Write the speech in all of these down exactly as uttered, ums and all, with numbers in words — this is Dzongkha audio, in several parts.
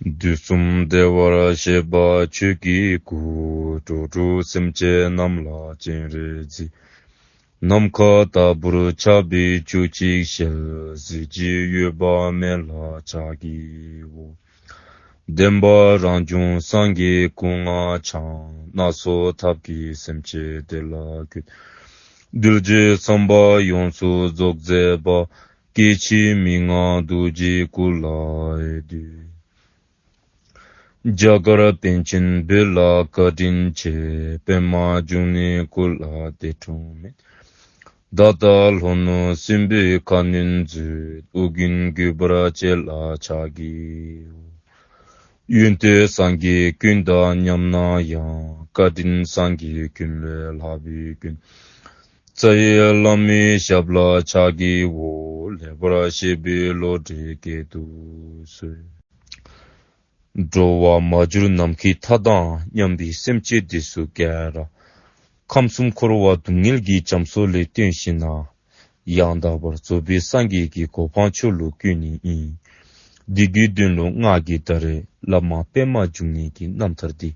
དུས་གསུམ་བདེ་བར་གཤེགས་པ་ཆོས་ཀྱི་སྐུ། འགྲོ་དྲུག་སེམས་ཅན་རྣམས་ལ་སྤྱན་རས་གཟིགས། ནམ་མཁའ་ལྟ་བུར་ཁྱབ་པའི་བཅུ་གཅིག་ཞལ། གཟི་བརྗིད་གཡོ་བ་མེད་ལ་ཕྱག་བགྱིའོ། བདེན་པ་རང་བྱུང་སངས་རྒྱས་སྐུ་ལྔ་འཆང་། སྣ་ཚོགས་ཐབས་ཀྱིས་སེམས་ཅན་བདེ་ལ་བཀོད། གདུལ་བྱའི་བསམ་པ་ཡོངས་སུ་རྫོགས་མཛད་པ། སྐྱེ་འཆི་མི་མངའ་རྡོ་རྗེའི་སྐུ་ལ་འདུད། རྒྱ་གར་པཎ་ཆེན་བོད་ལ་བཀའ་དྲིན་ཆེ། པདྨ་འབྱུང་གནས་སྐུ་ལ་འདས་འཁྲུངས་མེད། ད་ལྟ་ལྷོ་ནུབ་སྲིན་པོའི་ཁ་གནོན་མཛད། ཨོ་རྒྱན་གུས་པར་བཅས་ལ་ཕྱག་བགྱིའོ། ཡོན་ཏན་སངས་རྒྱས་ཀུན་དང་མཉམ་ན་ཡང་། བཀའ་དྲིན་སངས་རྒྱས་ཀུན་ལས་ལྷག་པའི་མགོན། རྩ་བའི་བླ་མའི་ཞབས་ལ་ཕྱག་བགྱིའོ། ལེགས་པར་བཤད་པའི་བློ་གྲོས་བསྐྱེད་དུ་གསོལ། འགྲོ་བ་མ་གྱུར་ནམ་མཁའི་མཐའ་དང་མཉམ་པའི་སེམས་ཅན་འདི་ཚུ་ག་ར་ཁམས་གསུམ་འཁོར་བ་སྡུག་བསྔལ་གྱི་རྒྱ་མཚོ་ལས་བཏོན་ཞིནམ་ན་ཡང་དག་པར་རྫོགས་པའི་སངས་རྒྱས་ཀྱི་གོ་འཕང་མཆོག་ལུ་བཀོད་ནི་ཨིན། འདི་གི་དོན་ལུ་ང་གིས་ད་རེས་བླ་མ་པདྨ་འབྱུང་གནས་ཀྱི་རྣམ་ཐར་འདི་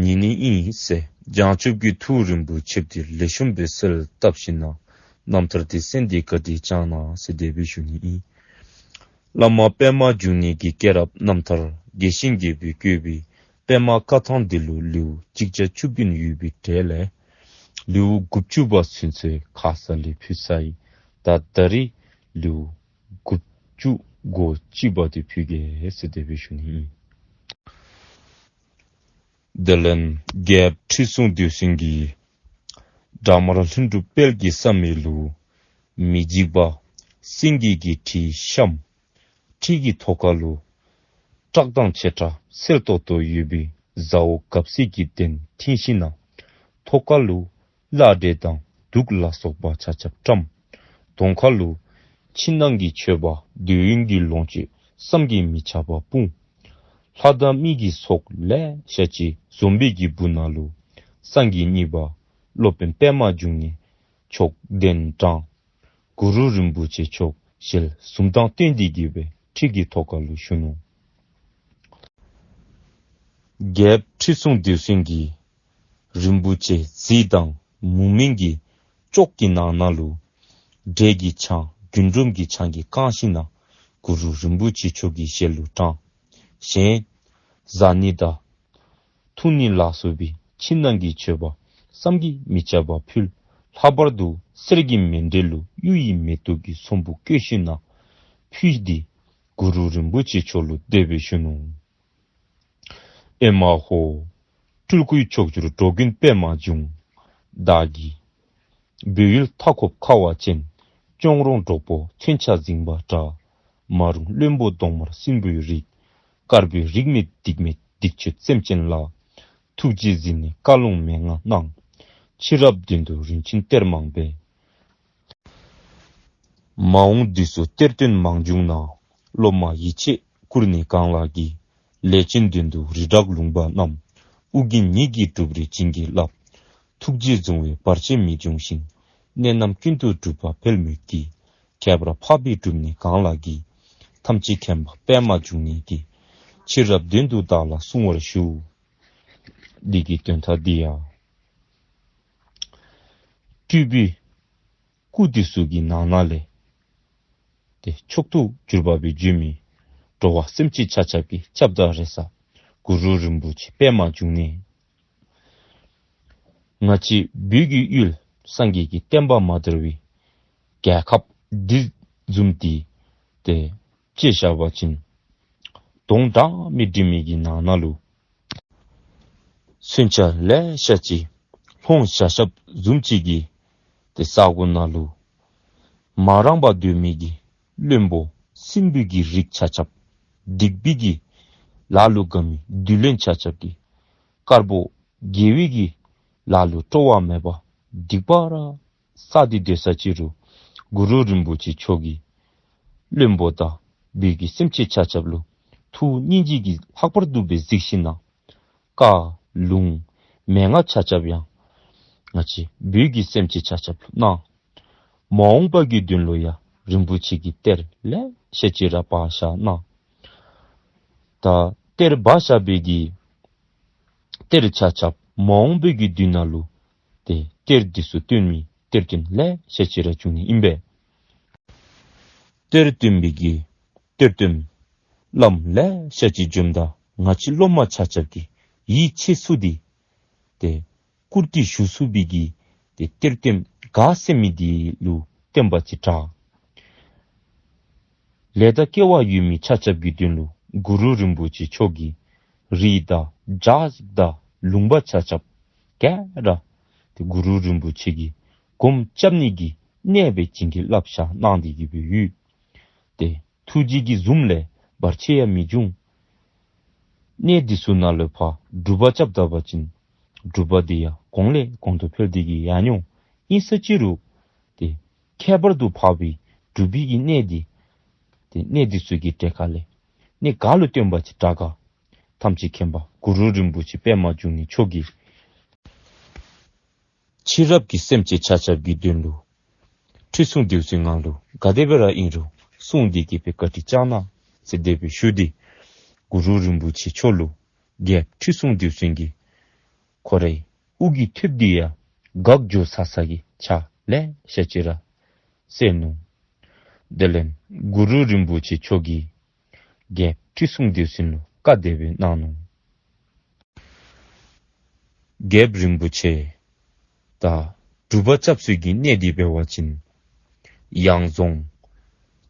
ཉན་ནི་ཨིན་ཟེར་བྱང་ཆུབ་ཀྱི་ཐུགས་རིན་པོ་ཆེ་འདི་ལེགས་ཤོམ་སྦེ་གསལ་བཏབ་ཞིནམ་ན་རྣམ་ཐར་འདི་གསན་ཏེ་བཀའ་དྲིན་བསྐྱང་གནང་ཟེར་དེ་སྦེ་ཞུ་ནི་ཨིན། བླ་མ་པདྨ་འབྱུང་གནས་ཀྱི་སྐྱེས་རབས་རྣམ་ཐར་རྒྱས་ཤིང་རྒྱས་པར་བཀོད་པའི་པདྨ་བཀའ་ཐང་འདི་ལུ་ལེའུ་གཅིག་བརྒྱ་བཅུ་བདུན་ཡོད་པའི་གྲས་ལས་ལེའུ་དགུ་བཅུ་པ་ཚུན་ཚོད་ཁ་ཙ་ལས་ཕུལ་ཚར་ཡི། ད་ད་རིས་ལེའུ་དགུ་བཅུ་གོ་གཅིག་པ་འདི་ཕུལ་གེ་ཟེར་དེ་སྦེ་ཞུ་ནི་ཨིན། དེ་ལས་རྒྱལཔོ་ཁྲི་སྲོང་ལྡེའུ་བཙན་གྱིས་དགྲ་དམར་ལྷུན་གྲུབ་དཔལ་གྱི་བསམ་ཡས་ལུ་མི་འཇིགས་པ་སེང་གེ་གི་ཁྲི་བཤམས། ཁྲི་གི་ཐོག་ཁ་ལུ་བཀྲག་མདངས་ཆེ་དྲགས་གསལ་ཏོག་ཏོ་ཡོད་པའི་ཟ་འོག་གབ་གསེར་གྱི་གདན་བཏིང་ཞིནམ་ན་ཐོག་ཁ་ལུ་བླ་བྲེ་དང་གདུགས་ལ་སོགས་པ་ཆ་ཁྱབ་བཀྲམ། གདོང་ཁ་ལུ་ཕྱི་ནང་གི་མཆོད་པ་འདོད་ཡོན་གྱི་ལོངས་སྤྱོད་བསམ་གྱིས་མི་ཁྱབ་པ་སྤུངས། ལྷ་དང་མི་གི་ཚོགས་ལེ་ཤ་ཅིག་འཛོམས་པའི་གི་སྦུག་ན་ལུ་སངས་རྒྱས་གཉིས་པ་སློབ་དཔོན་པདྨ་འབྱུང་གནས་མཆོག་གདན་དྲངས། གུ་རུ་རིན་པོ་ཆེ་མཆོག་ཞལ་གསུམ་དང་བསྟན་ཏེ་གི་སྦེ་ཁྲི་གི་ཐོག་ཁ་ལུ་བཞུགས་ནུག། རྒྱལཔོ་ཁྲི་སྲོང་ལྡེའུ་བཙན་གྱིས་རིན་པོ་ཆེ་གཟི་དང་མུ་མེན་གྱི་ཅོག་གི་ནང་ན་ལུ་འབྲས་ཀྱི་ཆང་རྒུན་འབྲུམ་གྱི་ཆང་གིས་བཀང་ཞིནམ་ན་གུ་རུ་རིན་པོ་ཆེ་མཆོག་གི་ཞལ་ལུ་དྲངས། གཞན་བཟའ་ནི་དང་འཐུང་ནི་ལ་སོགས་པའི་ཕྱི་ནང་གི་མཆོད་པ་བསམ་གྱིས་མི་ཁྱབ་པ་ཕུལ། ལྷག་པར་དུ་གསེར་གྱི་མཎྜལ་ལུ་གཡུ་ཡི་མེ་ཏོག་གི་ཚོམ་བུ་བཀོད་ཞིནམ་ན་ཕུལ་ཏེ་གུ་རུ་རིན་པོ་ཆེ་མཆོག་ལུ་དེ་སྦེ་ཞུ་ནུག། ཨེ་མ་ཧོ། སྤྲུལ་སྐུའི་མཆོག་གྱུར་འགྲོ་མགོན་པདྨ་འབྱུང་། བདག་གིས་བོད་ཡུལ་མཐའ་འཁོབ་ཁ་བ་ཅན། གཅོང་རོང་འབྲོག་པོ་མཚོན་ཆ་འཛིང་པ་འདྲ། མ་རུངས་བློན་པོ་གདོང་དམར་སྲིན་པོའི་རིགས། དཀར་པོའི་རིགས་མེད་སྡིག་མེད་སྡིག་སྤྱོད་སེམས་ཅན་ལ། ཐུགས་རྗེས་གཟིགས་ནས་བཀའ་ལུང་མན་ངག་གནང་། ཕྱི་རབས་དོན་དུ་རིན་ཆེན་གཏེར་མང་སྦས། མ་འོངས་དུས་སུ་གཏེར་སྟོན་མང་འབྱུང་ན། སློབ་མ་ཡིད་ཆེས་བཀུར་ནས་གང་ལགས་ཀྱིས། ལས་ཅན་དོན་དུ་རི་བྲག་ལུང་པ་རྣམས། ཨོ་རྒྱན་ཉིད་ཀྱིས་སྒྲུབ་རེ་བྱིན་གྱིས་བརླབས། ཐུགས་རྗེས་བཟུང་བས་བར་ཆད་མི་འབྱུང་ཞིང་། གནས་རྣམས་ཀུན་ཏུ་འགྲུབ་པ་འཕེལ་མོད་ཀྱི། ཁྱད་པར་འཕགས་པས་སྒྲུབ་ནས་གང་ལགས་ཀྱིས། ཐམས་ཅད་མཁྱེན་པ་པདྨ་འབྱུང་གནས་ཀྱིས། ཕྱི་རབས་དོན་དུ་བདག་ལ་གསུང་བར་ཞུ། འདི་གི་དོན་དག་འདི་ཡང་སྤྲུལ་པའི་སྐུ་འདི་ཚུ་གི་ནང་ན་ལས་ཏེ་མཆོག་ཏུ་གྱུར་པ་སྦེ་བརྗོད་མི་འགྲོ་བ་སེམས་ཅན་ཆ་ཁྱབ་ཀྱི་སྐྱབས་དང་རེ་ས་གུ་རུ་རིན་པོ་ཆེ་པདྨ་འབྱུང་གནས། ང་བཅས་བོད་ཀྱི་ཡུལ་སངས་རྒྱས་ཀྱི་བསྟན་པ་མ་དར་བའི་རྒྱལ་ཁབ་འདི་བཟུམ་འདི་ཏེ་དཔྱེ་བཞག་པ་ཅིན་དོང་གྲངས་མེད་འགྲིམ་མི་གི་ནང་ན་ལུ་མཚོན་ཆ་ལེ་ཤ་ཅིག་ལྷོང་བཞག་བཞགཔ་བཟུམ་ཅིག་གི་ཏེ་ས་གོ་ནང་ལུ་མ་རངས་པར་སྡོད་མི་གི་བློན་པོ་སྲིན་པོ་གི་རིགས་ཆ་ཁྱབ་སྡིག་པའི་གི་ལཱ་ལུ་དགའ་མི་བདུད་བློན་ཆ་ཁྱབ་ཀྱིས་དཀར་པོ་དགེ་བའི་གི་ལཱ་ལུ་སྤྲོ་བ་མེད་པར་སྡིག་པ་ར་བསགས་ཏེ་སྡོད་ས་ཅིག་རུང་གུ་རུ་རིན་པོ་ཆེ་མཆོག་གིས་བློན་པོ་དང་བོད་ཀྱི་སེམས་ཅན་ཆ་ཁྱབ་ལུ་ཐུགས་སྙིང་རྗེ་གིས་ལྷག་པར་དུ་སྦེ་གཟིགས་ཞིནམ་ན་བཀའ་ལུང་མན་ངག་ཆ་ཁྱབ་ཡང་ང་བཅས་བོད་ཀྱི་སེམས་ཅན་ཆ་ཁྱབ་ལུ་གནང་། མ་འོངས་པ་གི་དོན་ལུ་ཡང་རིན་པོ་ཆེ་གི་གཏེར་ལེ་ཤ་ཅིག་ར་སྦ་བཞག་གནང་། ད་གཏེར་སྦ་བཞག་པའི་གི་གཏེར་ཆ་ཁྱབ་མ་འོངས་པའི་གི་དུས་ནང་ལུ་ཏེ་གཏེར་འདི་ཚུ་སྟོན་མི་གཏེར་སྟོན་ལེ་ཤ་ཅིག་ར་བྱུང་ནི་ཨིན་པས། གཏེར་སྟོན་པའི་གི་གཏེར་སྟོན་བླམ་ལེ་ཤ་ཅིག་བྱོནམ་ད་ང་བཅས་སློབ་མ་ཆ་ཁྱབ་ཀྱིས་ཡིད་ཆེས་ཚུགས་ཏེ་ཏེ་བཀུར་སྟི་ཞུ་ཚུགས་པའི་གི་ཏེ་གཏེར་སྟོན་ག་ཟེར་མི་འདི་ལུ་བསྟན་པ་ཅིག་དྲག། ལས་དང་སྐལ་བ་ཡོད་མི་ཆ་ཁྱབ་ཀྱི་དོན་ལུ་གུ་རུ་རིན་པོ་ཆེ་མཆོག་གིས་རི་དང་བྱག་དང་ལུང་པ་ཆ་ཁྱབ་ག་ར་ཏེ་གུ་རུ་རིན་པོ་ཆེ་གིས་སྒོམ་རྐྱབ་ནི་གི་གནས་སྦེ་བྱིན་གྱིས་བརླབས་བཞག་གནང་སྟེ་གི་སྦེ་ཡོད། ཏེ་ཐུགས་རྗེ་གི་འཛུམ་ལས་བར་ཆད་ཡང་མི་འབྱུང་། གནས་འདི་ཚུ་ནང་ལུ་ཕར་སྒྲུབ་པ་རྐྱབ་ད་པ་ཅིན་སྒྲུབ་པ་འདི་ཡང་གོང་ལས་གོང་དུ་འཕེལ་ཏེ་གི་ཡར་འགྱོ། ཨིན་ས་ཅི་རུང་ཏེ་ཁྱད་པར་དུ་འཕགས་པའི་སྒྲུབ་པའི་གི་གནས་འདི་ཏེ་གནས་འདི་ཚུ་གི་གྲས་ཁ་ལས་གནས་ག་ལུ་སྟོན་པ་ཅིག་དྲག་ག། ཐམས་ཅད་མཁྱེན་པ་གུ་རུ་རིན་པོ་ཆེ་པདྨ་འབྱུང་གནས་མཆོག་གིས་ཕྱི་རབས་ཀྱི་སེམས་ཅན་ཆ་ཁྱབ་ཀྱི་དོན་ལུ་ཁྲི་སྲོང་ལྡེའུ་བཙན་ངང་ལུ་ག་དེ་སྦེ་ར་ཨིན་རུང་གསུངས་ཏེ་གི་སྦེ་བཀའ་དྲིན་བསྐྱང་གནང་ཟེར་དེ་སྦེ་ཞུ་སྟེ་གུ་རུ་རིན་པོ་ཆེ་མཆོག་ལུ་རྒྱལཔོ་ཁྲི་སྲོང་ལྡེའུ་བཙན་གྱིས་ཁོ་རའི་དབུ་གི་ཐོདཔ་འདི་ཡང་འགག་འགྱོ་ས་ས་གི་ཆ་ལེ་ཤ་ཅིག་ར་བསལ་ནུག། དེ་ལས་གུ་རུ་རིན་པོ་ཆེ་མཆོག་གིས་རྒྱལཔོ་ཁྲི་སྲོང་ལྡེའུ་བཙན་ལུ་བཀའ་དེ་སྦེ་གནང་ནུག། རྒྱལཔོ་རིན་པོ་ཆེ། ད་སྒྲུབ་པ་རྐྱབ་ས་གི་གནས་འདི་འབད་བ་ཅིན་ཡང་རྫོང་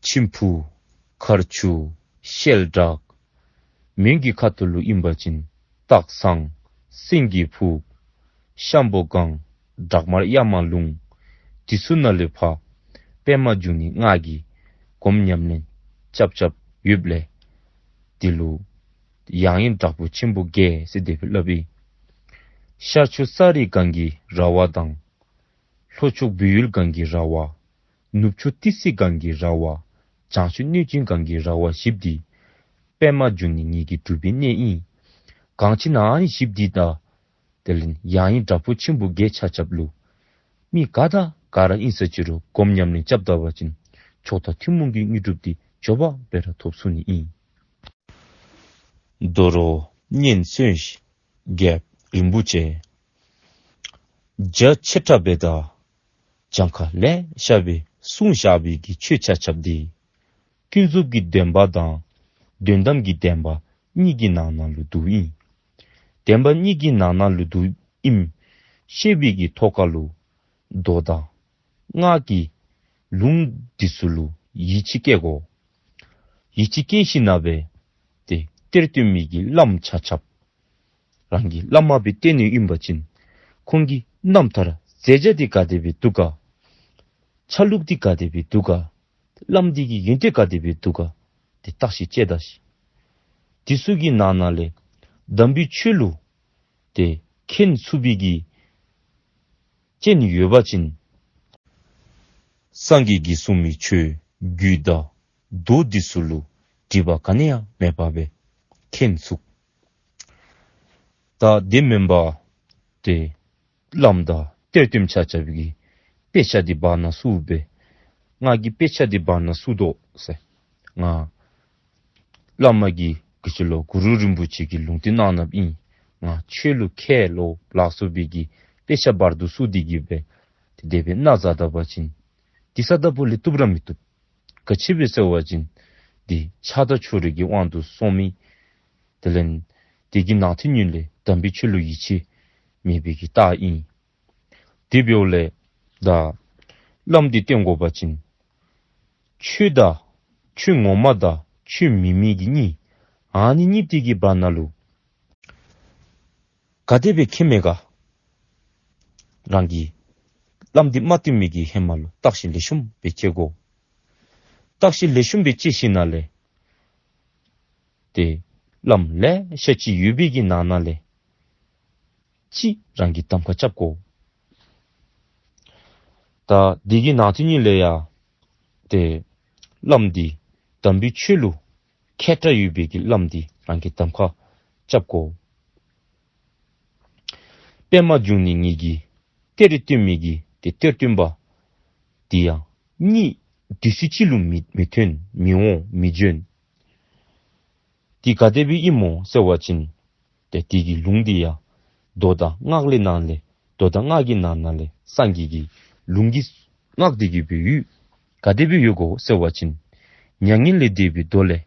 མཆིམས་ཕུ་མཁར་ཆུ་ཤེལ་བྲག་མོན་གྱི་ཁ་ཐུག་ལུ་ཨིན་པ་ཅིན་སྟག་ཚང་སེང་གེ་ཕུག་ཤམ་པོ་སྒང་བྲག་དམར་གཡའ་མ་ལུང་འདི་ཚུ་ནང་ལས་ཕར་པདྨ་འབྱུང་གནས་ང་གིས་སྒོམ་ཉམས་ལེན་རྐྱབ་རྐྱབ་ཡོདཔ་ལས་འདི་ལུ་ཡང་ཡིན་བྲག་ཕུག་ཆེན་པོ་བརྒྱད་ཟེར་དེ་སྦེ་སླབ་ཨིན། ཤར་ཕྱོགས་ས་རི་སྒང་གི་ར་བ་དང་། ལྷོ་ཕྱོགས་བོད་ཡུལ་སྒང་གི་ར་བ། ནུབ་ཕྱོགས་ཏི་སེ་སྒང་གི་ར་བ། བྱང་ཕྱོགས་གནོད་སྦྱིན་སྒང་གི་ར་བ་བཞིཔ་འདི་པདྨ་འབྱུང་གནས་ངེ་གི་སྒྲུབ་པའི་གནས་ཨིན། གང་ཅི་ན་ཨ་ནི་བཞིཔ་འདི་དང་དེ་ལས་ཡང་ཡིན་བྲག་ཕུག་ཆེན་པོ་བརྒྱད་ཆ་ཁྱབ་ལུ་མི་ག་དང་ག་ར་ཨིན་ས་ཅི་རུང་སྒོམ་ཉམས་ལེན་རྐྱབ་ད་པ་ཅིན་མཆོག་དང་ཐུན་མོང་གི་དངོས་གྲུབ་འདི་མགྱོགས་པ་སྦེ་ར་ཐོབ་ཚུགས་ནི་ཨིན། དོ་རུང་སྙན་གསོལ་ཞིག། རྒྱལཔོ་རིན་པོ་ཆེ། རྒྱ་ཆེ་དྲགས་སྦེ་དང་གྱངས་ཁ་ལེ་ཤ་སྦེ་གསུངས་བཞག་པའི་གི་ཆོས་ཆ་ཁྱབ་འདི་ཀུན་རྫོབ་ཀྱི་བདེན་པ་དང་དོན་དམ་གྱི་བདེན་པ་གཉིས་ཀྱི་ནང་ན་ལུ་འདུ་ཨིན། བདེན་པ་གཉིས་ཀྱི་ནང་ན་ལུ་འདུ་ཨིནམ་ཤེས་པའི་གི་ཐོག་ཁ་ལུ་མདོ་དང་སྔགས་ཀྱི་ལུང་འདི་ཚུ་ལུ་ཡིད་ཆེས་བསྐྱེད་དགོ། ཡིད་ཆེས་བསྐྱེད་ཞིནམ་ལས་ཏེ་གཏེར་སྟོན་མི་གི་བླམ་ཆ་ཁྱབ་རང་གི་བླ་མ་སྦེ་བསྟེན་ནི་ཨིན་པ་ཅིན་ཁོང་གི་རྣམ་ཐར་མཛད་བྱ་འདི་ག་དེ་སྦེ་འདུག་ག། ཆ་ལུགས་འདི་ག་དེ་སྦེ་འདུག་ག། བླམ་འདི་གི་ཡོན་ཏན་ག་དེ་སྦེ་འདུག་ག། ཏེ་བརྟག་ཞིབ་དཔྱད་ད་ཤིག། འདི་ཚུ་གི་ནང་ན་ལས་དམ་པའི་ཆོས་ལུ་ཏེ་མཁྱེན་ཚུགས་པའི་གི་རྐྱེན་ཡོད་པ་ཅིན་སངས་རྒྱས་ཀྱིས་གསུངས་མི་ཆོས་རྒྱུད་དང་མདོ་འདི་ཚུ་ལུ་དྲི་བ་ག་ནི་ཡང་མེད་པ་སྦེ་མཁྱེན་ཚུགས། ད་དེ་མེན་པར་ཏེ་བླམ་དང་གཏེར་སྟོན་ཆ་ཁྱབ་ཀྱིས་དཔེ་ཆ་འདི་བར་ན་བསུབ་སྦེ་ང་གིས་དཔེ་ཆ་འདི་བར་ན་བསུབ་དོ་ཟེར། ང་བླ་མ་གིས་ག་ཅི་ལོ་གུ་རུ་རིན་པོ་ཆེ་གིས་ལུང་བསྟན་གནང་གནངམ་ཨིན། ང་ཆོས་ལུ་མཁས་ལོ་ལ་སོགས་པའི་གི་དཔེ་ཆ་བར་དུ་བསུབ་སྟེ་གི་སྦེ་ཏེ་དེ་སྦེ་ན་ཟ་ད་པ་ཅིན་འདི་ས་ད་པོ་ལས་བཏུབ་ར་མི་བཏུབ། ག་ཅི་སྦེ་ཟེར་བ་ཅིན་འདི་ཆགས་སྡང་ཕྱོགས་རིས་ཀྱི་དབང་དུ་སོང་མི་དེ་ལས་དེ་གི་ནང་དོན་ཉིད་ལས་དམ་པའི་ཆོས་ལུ་ཡིད་ཆེས་མེད་པའི་གི་རྟགས་ཨིན། དེ་འབདཝ་ལས་ད་བླམ་འདི་བསྟེན་དགོ་པ་ཅིན་ཆོས་དང་ཆོས་ངོ་མ་དང་ཆོས་མེན་མི་གི་གཉིས། ཨ་ནི་གཉིས་འདི་གི་བར་ན་ལུ་ག་དེ་སྦེ་ཁྱད་མེད་ག། རང་གིས་བླམ་འདི་མ་བསྟེན་མི་གི་ཧེ་མ་ལུ་བརྟག་ཞིབ་ལེགས་ཤོམ་སྦེ་དཔྱད་དགོ། བརྟག་ཞིབ་ལེགས་ཤོམ་སྦེ་དཔྱད་ཞིནམ་ལས་ཏེ་བླམ་ལེ་ཤ་ཅིག་ཡོད་པའི་གི་ནང་ན་ལས་གཅིག་རང་གིས་གདམ་ཁ་རྐྱབ་དགོ། ད་འདི་གི་ནང་དོན་ཉིད་ལས་ཡང་ཏེ་བླམ་འདི་དམ་པའི་ཆོས་ལུ་མཁས་དྲགས་ཡོད་པའི་གི་བླམ་འདི་རང་གིས་གདམ་ཁ་རྐྱབ་དགོ། པདྨ་འབྱུང་གནས་ངེ་གི་གཏེར་སྟོན་མི་གི་ཏེ་གཏེར་སྟོན་པ་འདི་ཡང་གཉིས་དུས་ཚོད་གཅིག་ལུ་མི་མི་ཐོན་མི་འོང་མི་བྱོན། འདི་ག་དེ་སྦེ་ཨིན་མོ་ཟེར་བ་ཅིན་ཏེ་འདི་གི་ལུང་འདི་ཡང་མདོ་དང་སྔགས་ལས་ནང་ལས་མདོ་དང་སྔགས་ཀྱི་ནང་ན་ལས་སངས་རྒྱས་ཀྱི་ལུང་གིས་བསྔགས་ཏེ་གི་སྦེ་ཡོད། ག་དེ་སྦེ་ཡོད་གོ་ཟེར་བ་ཅིན་མྱ་ངན་ལས་འདས་པའི་མདོ་ལས།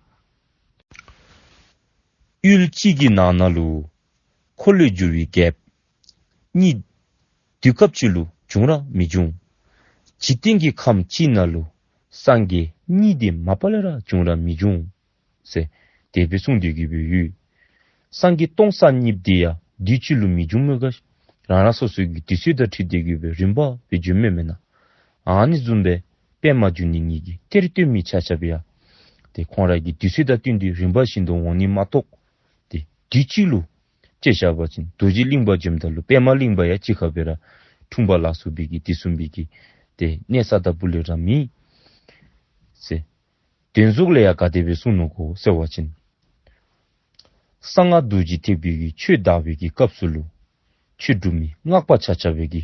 ཡུལ་གཅིག་གི་ནང་ན་ལུ་འཁོར་ལོས་སྒྱུར་བའི་རྒྱལཔོ་གཉིས་དུས་སྐབས་གཅིག་ལུ་འབྱུང་ར་མི་འབྱུང་། འཇིག་རྟེན་གྱི་ཁམས་གཅིག་ནང་ལུ་སངས་རྒྱས་གཉིས་དེ་མ་པ་ལས་ར་འབྱུང་ར་མི་འབྱུང་ཟེར་དེ་སྦེ་གསུངས་ཏེ་གི་སྦེ་ཡོད། སངས་རྒྱས་སྟོང་རྩ་གཉིས་དེ་ཡང་དུས་གཅིག་ལུ་མི་འབྱུང་མོ་ག། རང་རང་སོ་སོའི་གི་དུས་ཚོད་དང་འཁྲིལ་ཏེ་གི་སྦེ་རིམ་པ་སྦེ་འབྱུངམ་མེན་ན། ཨ་ནི་བཟུམ་སྦེ་པདྨ་འབྱུང་གནས་ཉིད་ཀྱི་གཏེར་སྟོན་མི་ཆ་ཁྱབ་ཡང་ཏེ་ཁོང་ར་གི་དུས་ཚོད་དང་བསྟུན་ཏེ་རིམ་པ་བཞིན་དུ་འོང་ནི་མ་གཏོགས་ཏེ་དུས་གཅིག་ལུ་ཅིག་བཞག་པ་ཅིན་རྡོ་རྗེ་གླིང་པ་འབྱོནམ་ད་ལུ་པདྨ་གླིང་པ་ཡང་གཅིག་ཁར་སྦེ་ར་འཁྲུངས་པ་ལ་སོགས་པའི་གི་དེ་བཟུམ་མའི་གི་ཏེ་གནས་ས་ད་པུ་ལས་ར་མེད་ཟེར། དོན་གཟུགས་ལས་ཡང་ག་དེ་སྦེ་གསུངས་ནུག་གོ་ཟེར་བ་ཅིན། གསང་སྔགས་རྡོ་རྗེ་ཐེག་པའི་གི་ཆོས་བདག་པའི་གི་སྐབས་སུ་ལུ་ཆོས་སྒྲུབ་མི་སྔགས་པ་ཆ་ཁྱབ་པའི་གི་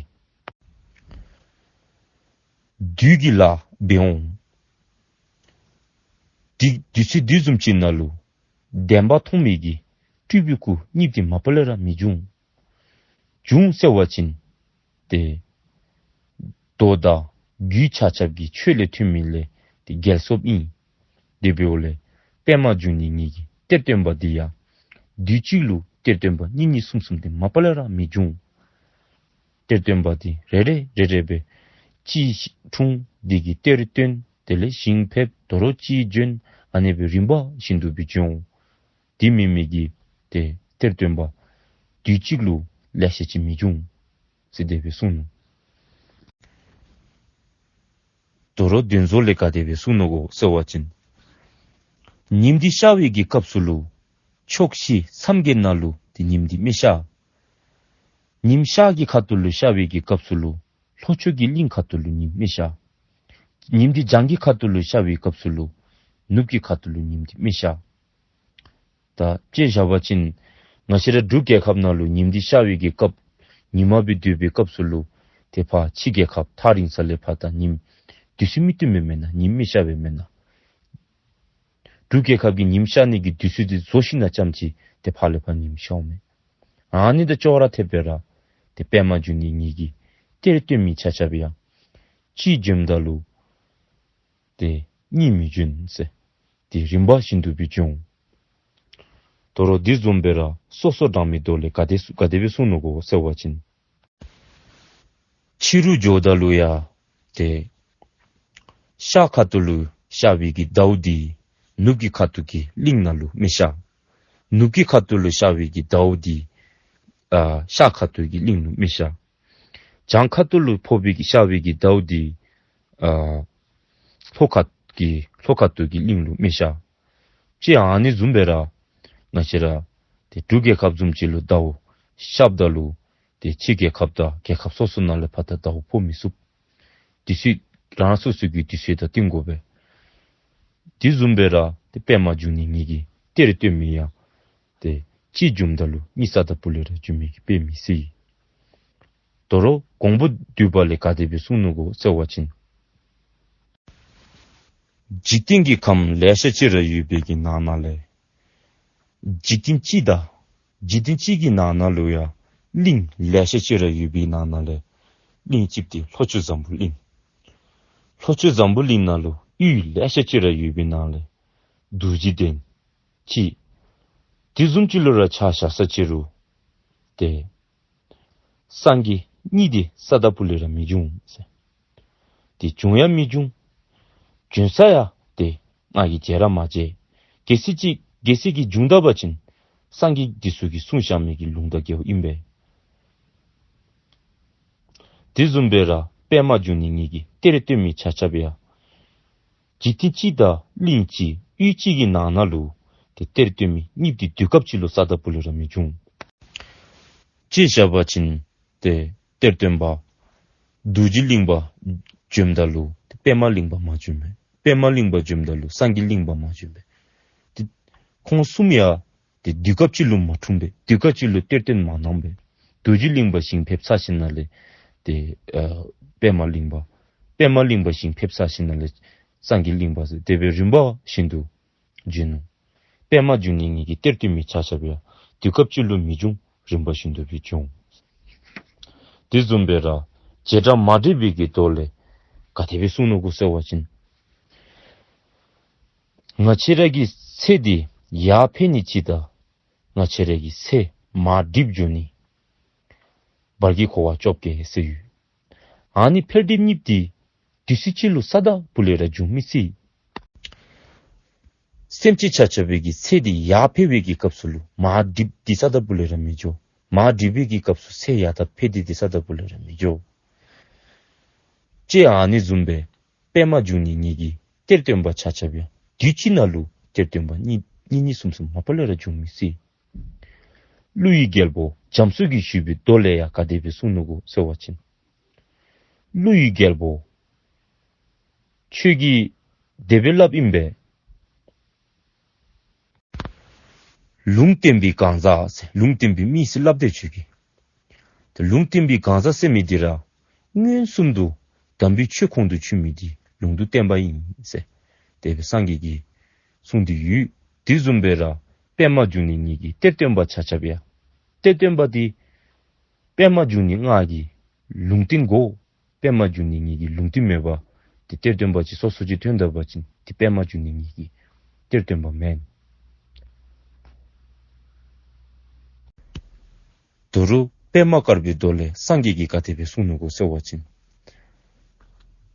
བདུད་ཀྱི་ལཱ་འབད་འོང་། དེ་དུས་ཚོད་དེ་བཟུམ་ཅིག་ནང་ལུ་བདེན་པ་མཐོང་མི་གི་སྤྲུལ་པའི་སྐུ་གཉིས་དེ་མ་པ་ལས་ར་མི་འབྱུང་། འབྱུང་ཟེར་བ་ཅིན་ཏེ་མདོ་དང་རྒྱུད་ཆ་ཁྱབ་ཀྱི་ཆོས་ལས་ཐོན་མི་ལས་ཏེ་རྒྱལ་སོངམ་ཨིན། དེ་འབདཝ་ལས་པདྨ་འབྱུང་གནས་ཉིད་ཀྱི་གཏེར་སྟོན་པ་དེ་ཡང་དུས་གཅིག་ལུ་གཏེར་སྟོན་པ་གཉིས་གཉིས་གསུམ་གསུམ་དེ་མ་པ་ལས་ར་མི་འབྱུང་། གཏེར་སྟོན་པ་དེ་རེ་རེ་རེ་རེ་སྦེ་གཅིག་འཁྲུངས་དེ་གིས་གཏེར་བཏོན། དེ་ལས་ཞིང་ཕེབས། དོ་རུང་གཅིག་འབྱོན། ཨ་ནི་སྦེ་རིམ་པ་བཞིན་དུ་སྦེ་འབྱོན། དེ་མེན་མི་གི་ཏེ་གཏེར་སྟོན་པ་དུས་གཅིག་ལུ་ལེ་ཤ་ཅིག་མི་འབྱུང་ཟེར་དེ་སྦེ་གསུངས་ནུག། དོ་རུང་དོན་གཟུགས་ལས་ག་དེ་སྦེ་གསུངས་ནུག་གོ་ཟེར་བ་ཅིན། ཉིམ་འདི་ཤར་བའི་གི་སྐབས་སུ་ལུ་ཕྱོགས་བཞི་མཚམས་བརྒྱད་ནང་ལུ་ཏེ་ཉིམ་འདི་མི་ཤར། ཉིམ་ཤར་གྱི་ཁ་ཐུག་ལུ་ཤར་བའི་གི་སྐབས་སུ་ལུ་ལྷོ་ཕྱོགས་ཀྱི་གླིང་ཁ་ཐུག་ལུ་ཉིམ་མི་ཤར། ཉིམ་འདི་བྱང་གི་ཁ་ཐུག་ལུ་ཤར་བའི་སྐབས་སུ་ལུ་ནུབ་ཀྱི་ཁ་ཐུག་ལུ་ཉིམ་འདི་མི་ཤར། ད་དཔྱེ་བཞག་པ་ཅིན་ང་བཅས་ར་འབྲུག་རྒྱལ་ཁབ་ནང་ལུ་ཉིམ་འདི་ཤར་བའི་གི་སྐབས་ཉིན་མ་སྦེ་སྡོད་པའི་སྐབས་སུ་ལུ་ཏེ་ཕར་ཕྱི་རྒྱལ་ཁབ་ཐག་རིང་ས་ལས་ཕར་ད་ཉིམ་དུས་ཚོད་མི་བསྟུན་པས་མེན་ན། ཉིམ་མི་ཤར་བས་མེན་ན། འབྲུག་རྒྱལ་ཁབ་ཀྱི་ཉིམ་ཤར་ནི་གི་དུས་ཚོད་འདི་རྫོགས་ཞིནམ་ལས་ཙམ་ཅིག་ཏེ་ཕར་ལས་ཕར་ཉིམ་ཤརཝ་མས། ཨ་ནི་དང་ཅོག་ར་འཐདཔ་སྦེ་ར་ཏེ་པདྨ་འབྱུང་གནས་ཉིད་ཀྱི་གཏེར་སྟོན་མི་ཆ་ཁྱབ་ཡང་གཅིག་འབྱོནམ་ད་ལུ་ཏེ་གཉིས་མི་འབྱོན་ཟེར། ཏེ་རིམ་པ་བཞིན་དུ་སྦེ་འབྱོན། དོ་རུང་དེ་བཟུམ་སྦེ་ར་སོ་སོ་བགྲང་བའི་མདོ་ལས་ག་དེ་ག་དེ་སྦེ་གསུངས་ནུག་གོ་ཟེར་བ་ཅིན། ཕྱི་རུ་འགྱོཝ་ད་ལུ་ཡང་ཏེ་ཤར་ཁ་ཐུག་ལུ་ཤར་བའི་གི་ཟླཝ་འདི་ནུབ་ཀྱི་ཁ་ཐུག་གི་གླིང་ནང་ལུ་མི་ཤར། ནུབ་ཀྱི་ཁ་ཐུག་ལུ་ཤར་བའི་གི་ཟླཝ་འདི་ཨ་ཤར་ཁ་ཐུག་གི་གླིང་ལུ་མི་ཤར། བྱང་ཁ་ཐུག་ལུ་ཕོག་པའི་གི་ཤར་བའི་གི་ཟླཝ་འདི་ཨ་ལྷོ་ཁ་གི་ལྷོ་ཁ་ཐུག་གི་གླིང་ལུ་མི་ཤར། དཔྱེ་ཨ་ནི་བཟུམ་སྦེ་ར་ང་བཅས་ར་ཏེ་འབྲུག་རྒྱལ་ཁབ་བཟུམ་ཅིག་ལུ་ཟླཝ་ཤརཝ་ད་ལུ་ཏེ་ཕྱི་རྒྱལ་ཁབ་དང་རྒྱལ་ཁབ་སོ་སོ་ནང་ལས་ཕར་ད་ཟླཝ་ཕོག་མི་ཚུགས། དུས་ཚོད་རང་སོ་སོའི་གི་དུས་ཚོད་དང་བསྟུན་དགོ་པས། དེ་བཟུམ་སྦེ་ར་ཏེ་པདྨ་འབྱུང་གནས་ཉིད་ཀྱི་གཏེར་སྟོན་མི་ཡང་ཏེ་གཅིག་འབྱོནམ་ད་ལུ་གཉིས་ས་ད་པུ་ལས་ར་འབྱོན་མི་གི་དཔེ་མི་སྲིད། དོ་རུང་གོང་བུ་འདུས་པ་ལས་ག་དེ་སྦེ་གསུངས་ནུག་གོ་ཟེར་བ་ཅིན། འཇིག་རྟེན་གྱི་ཁམས་ལེ་ཤ་ཅིག་ར་ཡོད་པའི་གི་ནང་ན་ལས་འཇིག་རྟེན་གཅིག་དང་འཇིག་རྟེན་གཅིག་གི་ནང་ན་ལུ་ཡང་གླིང་ལེ་ཤ་ཅིག་ར་ཡོད་པའི་ནང་ན་ལས་གླིང་གཅིག་དེ་ལྷོ་ཕྱོགས་འཛམ་བུ་གླིང་། ལྷོ་ཕྱོགས་འཛམ་བུ་གླིང་ནང་ལུ་ཡུལ་ལེ་ཤ་ཅིག་ར་ཡོད་པའི་ནང་ལས་རྡོ་རྗེ་གདན་གཅིག། དེ་བཟུམ་ཅིག་ལུ་ར་ཆ་བཞག་ས་ཅིག་རུང་ཏེ་སངས་རྒྱས་གཉིས་དེ་ས་ད་པུ་ལས་ར་མི་འབྱུང་ཟེར། ཏེ་འབྱུང་ཡང་མི་འབྱུང་། འབྱོན་ས་ཡང་ཏེ་ང་གིས་མཇལ་ར་མ་མཇལ། གལ་སྲིད་ཅིག་གལ་སྲིད་ཀྱིས་འབྱུང་ད་པ་ཅིན་སངས་རྒྱས་འདི་ཚུ་གིས་གསུངས་བཞག་མི་གི་ལུང་དང་འགལཝ་ཨིན་པས། དེ་བཟུམ་སྦེ་ར་པདྨ་འབྱུང་གནས་ཉིད་ཀྱི་གཏེར་སྟོན་མི་ཆ་ཁྱབ་ཡང་འཇིག་རྟེན་གཅིག་དང་གླིང་གཅིག་ཡུལ་གཅིག་གི་ནང་ན་ལུ་ཏེ་གཏེར་སྟོན་མི་གཉིས་དེ་དུས་སྐབས་གཅིག་ལུ་ས་ད་པུ་ལས་ར་མི་འབྱུང་། དཔྱེ་བཞག་པ་ཅིན་ཏེ་གཏེར་སྟོན་པ་རྡོ་རྗེ་གླིང་པ་འབྱོནམ་ད་ལུ་ཏེ་པདྨ་གླིང་པ་མ་འབྱོན་པས། པདྨ་གླིང་པ་འབྱོནམ་ད་ལུ་སངས་རྒྱས་གླིང་པ་མ་འབྱོན་པས། ཏེ་ཁོང་གསུམ་ཡང་ཏེ་དུས་སྐབས་གཅིག་ལུ་མ་འཁྲུངས་པས། དུས་སྐབས་གཅིག་ལུ་གཏེར་སྟོན་མ་གནང་པས། རྡོ་རྗེ་གླིང་པ་ཞིང་ཕེབས་ཚར་ཞིནམ་ལས་ཏེ་ཨ་པདྨ་གླིང་པ། པདྨ་གླིང་པ་ཞིང་ཕེབས་ཚར་ཞིནམ་ལས་སངས་རྒྱས་གླིང་པ་ཟེར་དེ་སྦེ་རིམ་པ་བཞིན་དུ་འབྱོན་ནུག། པདྨ་འབྱུང་གནས་ངེ་གི་གཏེར་སྟོན་མི་ཆ་ཁྱབ་ཡང་དུས་སྐབས་ཅིག་ལུ་མི་འབྱུང་། རིམ་པ་བཞིན་དུ་སྦེ་འབྱུང་། དེ་བཟུམ་སྦེ་ར་བྱེ་བྲག་མ་འདྲེས་པའི་གི་མདོ་ལས་ག་དེ་སྦེ་གསུངས་ནུག་གོ་ཟེར་བ་ཅིན། ང་བཅས་ར་གི་ཚེ་འདི་ཡར་འཕེལ་ནི་ཅིག་དང་ང་བཅས་ར་གི་ཚེ་མར་འགྲིབ་འགྱོ་ནི། བར་གྱི་འཁོར་བ་བཅོ་བརྒྱད་ཟེར་ཡོད། ཨ་ནི་འཕེལ་འགྲིབ་གཉིས་འདི་དུས་ཚོད་ཅིག་ལུ་ས་ད་བུ་ལས་ར་འབྱུང་མི་སྲིད། སེམས་ཅན་ཆ་ཁྱབ་པའི་གི་ཚེ་འདི་ཡར་འཕེལ་བའི་གི་སྐབས་སུ་ལུ་མར་འགྲིབ་སྟེ་ས་ད་བུ་ལས་ར་མི་འགྱོ། མར་འགྲིབ་པའི་གི་སྐབས་སུ་ཚེ་ཡར་ད་འཕེལ་ཏེ་འདི་ས་ད་བུ་ལས་ར་མི་འགྱོ། ཅེས་ཨ་ནི་བཟུམ་སྦེ་པདྨ་འབྱུང་གནས་ངེ་གི་གཏེར་སྟོན་པ་ཆ་ཁྱབ་ཡང་དུས་གཅིག་ནང་ལུ་གཏེར་སྟོན་པ་གཉིས་གཉིས་གཉིས་གསུམ་གསུམ་མ་པ་ལས་ར་འབྱུང་མི་སྲིད། ཀླུ་ཡི་རྒྱལ་པོ་རྒྱ་མཚོ་གིས་ཞུས་པའི་མདོ་ལས་ཡང་ག་དེ་སྦེ་གསུངས་ནུག་གོ་ཟེར་བ་ཅིན། ཀླུ་ཡི་རྒྱལ་པོ་ཁྱོད་ཀྱིས་དེ་སྦེ་སླབ་ཨིན་པས། ལུང་བསྟན་པའི་གང་ཟག་ཟེར་ལུང་བསྟན་པའི་མི་ཟེར་སླབ་དེས་ཁྱོད་ཀྱིས། ཏེ་ལུང་བསྟན་པའི་གང་ཟག་ཟེར་མི་འདི་ར་མངོན་སུམ་དུ་དམ་པའི་ཆོས་ཁོང་དུ་ཆུད་མི་འདི་ལུང་དུ་བསྟན་པ་ཨིན་ཟེར་དེ་སྦེ་སངས་རྒྱས་ཀྱིས་གསུངས་ཏེ་ཡོད། དེ་བཟུམ་སྦེ་ར་པདྨ་འབྱུང་གནས་ངེ་གི་གཏེར་སྟོན་པ་ཆ་ཁྱབ་ཡང་གཏེར་སྟོན་པ་འདི་པདྨ་འབྱུང་གནས་ང་གིས་ལུང་བསྟན་དགོ། པདྨ་འབྱུང་གནས་ངེ་གི་ལུང་བསྟན་མེད་པར་ཏེ་གཏེར་སྟོན་པ་ཅིག་སོ་སོ་ཅིག་ཐོན་ད་པ་ཅིན་ཏེ་པདྨ་འབྱུང་གནས་ངེ་གི་གཏེར་སྟོན་པ་མེན། ད་རུང་པདྨ་དཀར་པོའི་མདོ་ལས་སངས་རྒྱས་ཀྱིས་ག་དེ་སྦེ་གསུངས་ནུག་གོ་ཟེར་བ་ཅིན།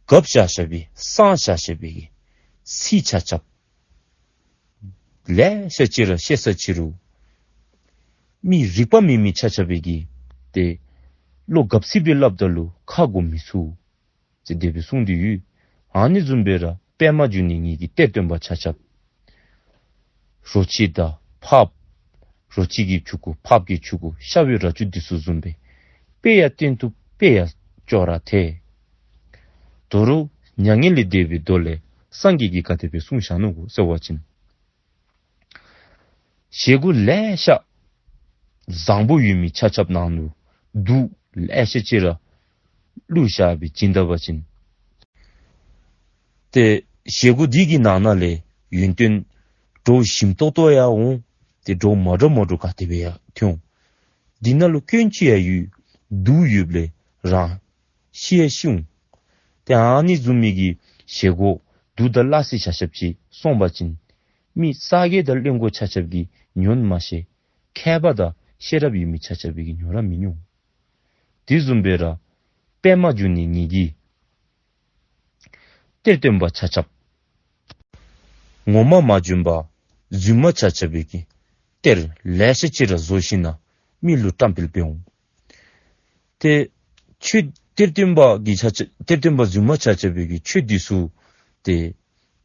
གབ་བཞག་བཞག་པའི་གསང་བཞག་བཞག་པའི་གི་ཚིག་ཆ་ཁྱབ་ལེ་ཤ་ཅིག་ར་བཤད་ས་ཅིག་རུང་མི་རིག་པ་མེད་མི་ཆ་ཁྱབ་པའི་གིས་ཏེ་བློ་གབ་ཚིག་སྦེ་སླབ་ད་ལུ་ཁ་གོ་མི་ཚུགས་ཟེར་དེ་སྦེ་གསུངས་ཏེ་ཡོད། ཨ་ནི་བཟུམ་སྦེ་ར་པདྨ་འབྱུང་གནས་ངེ་གི་གཏེར་སྟོན་པ་ཆ་ཁྱབ་རོ་ཁྱི་དང་ཕགཔ་རོ་ཁྱི་གི་ཕྲུ་གུ་ཕགཔ་གི་ཕྲུ་གུ་ཤ་བའི་རྭ་ཅོ་འདི་ཚུ་བཟུམ་སྦེ་དཔེ་ཡང་བསྟན་ཏོ་དཔེ་ཡང་ཅོག་ར་འཐད། ད་རུང་མྱ་ངན་ལས་འདས་པའི་མདོ་ལས་སངས་རྒྱས་ཀྱིས་ག་དེ་སྦེ་གསུངས་བཞག་ནུག་གོ་ཟེར་བ་ཅིན། བཞེས་སྒོ་ལེ་ཤ་བཟང་པོ་ཡོད་མི་ཆ་ཁྱབ་ནང་ལུ་དུག་ལེ་ཤ་ཅིག་ར་བླུགས་བཞག་སྦེ་བྱིན་ད་པ་ཅིན། ཏེ་བཞེས་སྒོ་འདི་གི་ནང་ན་ལས་ཡོན་ཏན་འདྲོག་ཞིམ་ཏོག་ཏོ་ཡང་འོང་། ཏེ་འདྲོག་མ་འདྲོག་མ་འདྲོག་ག་དེ་སྦེ་ཡང་ཐོན་འོང་། འདི་ནང་ལུ་སྐྱོན་ཅིག་ཡང་ཡོད། དུག་ཡོདཔ་ལས་རང་ཤི་ཡང་ཤི་འོང་། ཏེ་ཨ་ནི་བཟུམ་མའི་གི་བཞེས་སྒོ་དུག་དང་སླ་བསྲེ་ཆ་ཁྱབ་ཅིག་སོང་པ་ཅིན་མི་ས་ག་དང་གླེན་གོ་ཆ་ཁྱབ་ཀྱིས་ཉོན་མ་ཤེས། མཁས་པ་དང་ཤེས་རབ་ཡོད་མི་ཆ་ཁྱབ་པའི་གིས་ཉོ་ར་མི་ཉོ། དེ་བཟུམ་སྦེ་ར་པདྨ་འབྱུང་གནས་ངེ་གི་གཏེར་སྟོན་པ་ཆ་ཁྱབ་ངོ་མ་མ་བྱོན་པར་རྫུན་མ་ཆ་ཁྱབ་པའི་གིས་གཏེར་ལེ་ཤ་ཅིག་ར་བཟོ་ཞིནམ་ལས་མི་ལུ་བཀྲམ་སྤེལ་འབད་འོང་། ཏེ་ཆོས་གཏེར་སྟོན་པ་གི་ཆ་ཁྱབ་གཏེར་སྟོན་པ་རྫུན་མ་ཆ་ཁྱབ་པའི་གིས་ཆོས་འདི་ཚུ་ཏེ་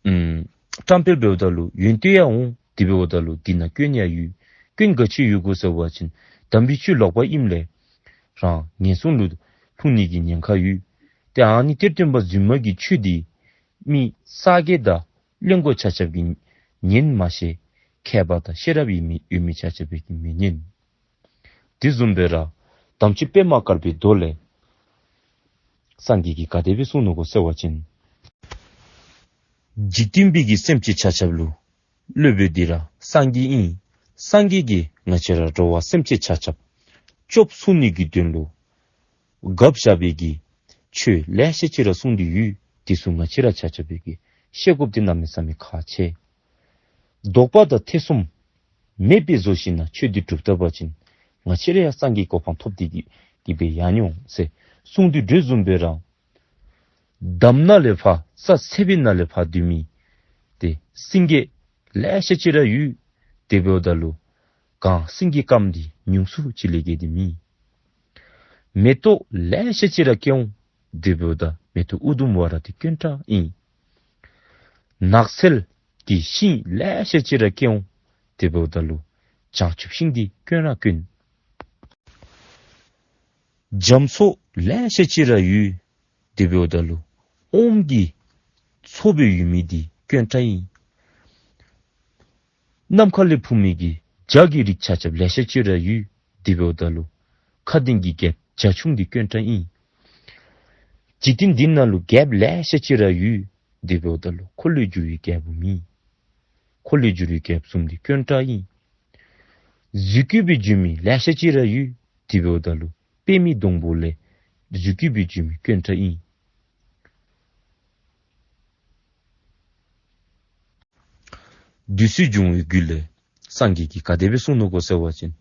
ཨམ་བཀྲམ་སྤེལ་འབདཝ་ད་ལུ་ཡོན་ཏན་ཡང་འོང་། དེ་འབདཝ་ད་ལུ་འདི་ནང་སྐྱོན་ཡང་ཡོད། སྐྱོན་ག་ཅི་ཡོད་གོ་ཟེར་བ་ཅིན་དམ་པའི་ཆོས་ལོག་པ་ཨིནམ་ལས་རང་ངན་སོང་ལུ་ལྷུང་ནི་གི་ཉེན་ཁ་ཡོད། ཏེ་ཨ་ནི་གཏེར་སྟོན་པ་རྫུན་མ་གི་ཆོས་འདི་མི་ས་ག་དང་གླེན་གོ་ཆ་ཁྱབ་ཀྱིས་ཉན་མ་ཤེས། མཁས་པ་དང་ཤེས་རབ་ཡོད་མི་ཡོད་མི་ཆ་ཁྱབ་པའི་གིས་མི་ཉན། དེ་བཟུམ་སྦེ་ར་དམ་ཆོས་པདྨ་དཀར་པོའི་མདོ་ལས་སངས་རྒྱས་ཀྱིས་ག་དེ་སྦེ་གསུངས་ནུག་གོ་ཟེར་བ་ཅིན། འཇིག་རྟེན་པའི་གི་སེམས་ཅན་ཆ་ཁྱབ་ལུ་སློབ་དཔོན་འདི་ར་སངས་རྒྱས་ཨིན། སངས་རྒྱས་ཀྱིས་ང་བཅས་ར་འགྲོ་བ་སེམས་ཅན་ཆ་ཁྱབ་སྐྱོབ་ཚུགས་ནི་གི་དོན་ལུ་གབ་བཞག་པའི་གི་ཆོས་ལེ་ཤ་ཅིག་ར་གསུངས་ཏེ་ཡོད། དེ་ཚུ་ང་བཅས་ར་ཆ་ཁྱབ་པའི་གིས་ཤེས་དགོཔ་འདི་གནམ་མེད་ས་མེད་ཁག་ཆེ། དོགས་པ་དང་ཐེ་ཚོམ་མེདཔ་སྦེ་བཟོ་ཞིནམ་ལས་ཆོས་འདི་སྒྲུབ་ད་པ་ཅིན་ང་བཅས་ར་ཡང་སངས་རྒྱས་གོ་འཕང་ཐོབ་སྟེ་གི་གི་སྦེ་ཡར་འོང་ཟེར་གསུངས་ཏེ་འགྲོ་བཟུམ་སྦེ་ར་འདམ་ནང་ལས་ཕར་ས་ཚལ་པའི་ནང་ལས་ཕར་སྡོད་མི་ཏེ་སེང་གེ་ལེ་ཤ་ཅིག་ར་ཡོད། དེ་འབདཝ་ད་ལུ་གངས་སེང་གེ་དཀརམོ་འདི་ཉུང་སུ་ཅིག་ལས་བརྒལ་ཏེ་མེད། མེ་ཏོག་ལེ་ཤ་ཅིག་ར་སྐྱེ་འོང་། དེ་འབདཝ་ད་མེ་ཏོག་ཨུ་དུམ་ཝ་ར་འདི་དཀོན་དྲགས་ཨིན། ནགས་ཚལ་གྱི་ཤིང་ལེ་ཤ་ཅིག་ར་སྐྱེ་འོང་། དེ་འབདཝ་ད་ལུ་བྱང་ཆུབ་ཤིང་འདི་དཀོན་ར་དཀོན། རྒྱ་མཚོ་ལེ་ཤ་ཅིག་ར་ཡོད། དེ་འབདཝ་ད་ལུ་ཨོམ་གྱི་མཚོ་སྦེ་ཡོད་མི་འདི་དཀོན་དྲགས་ཨིན། ནམ་མཁའ་ལས་འཕུར་མི་གི་བྱ་གི་རིགས་ཆ་ཁྱབ་ལེ་ཤ་ཅིག་ར་ཡོད། དེ་འབདཝ་ད་ལུ་མཁའ་ལྡིང་གི་རྒྱལཔོ་བྱ་ཁྱུང་འདི་དཀོན་དྲགས་ཨིན། འཇིག་རྟེན་འདི་ནང་ལུ་རྒྱལཔོ་ལེ་ཤ་ཅིག་ར་ཡོད། དེ་འབདཝ་ད་ལུ་འཁོར་ལོས་སྒྱུར་བའི་རྒྱལ་པོ་མེད། འཁོར་ལོས་སྒྱུར་བའི་རྒྱལཔོ་གསུམ་འདི་དཀོན་དྲགས་ཨིན། གཟུགས་སྐུ་སྦེ་བྱོན་མི་ལེ་ཤ་ཅིག་ར་ཡོད། དེ་འབདཝ་ད་ལུ་པདྨའི་སྡོང་པོ་ལས་གཟུགས་སྐུ་སྦེ་བྱོན་མི་དཀོན་དྲགས་ཨིན། བདུད་རྩི་འབྱུང་བའི་རྒྱུད་ལས་སངས་རྒྱས་ཀྱིས་ག་དེ་སྦེ་གསུངས་ནུག་གོ་ཟེར་བ་ཅིན།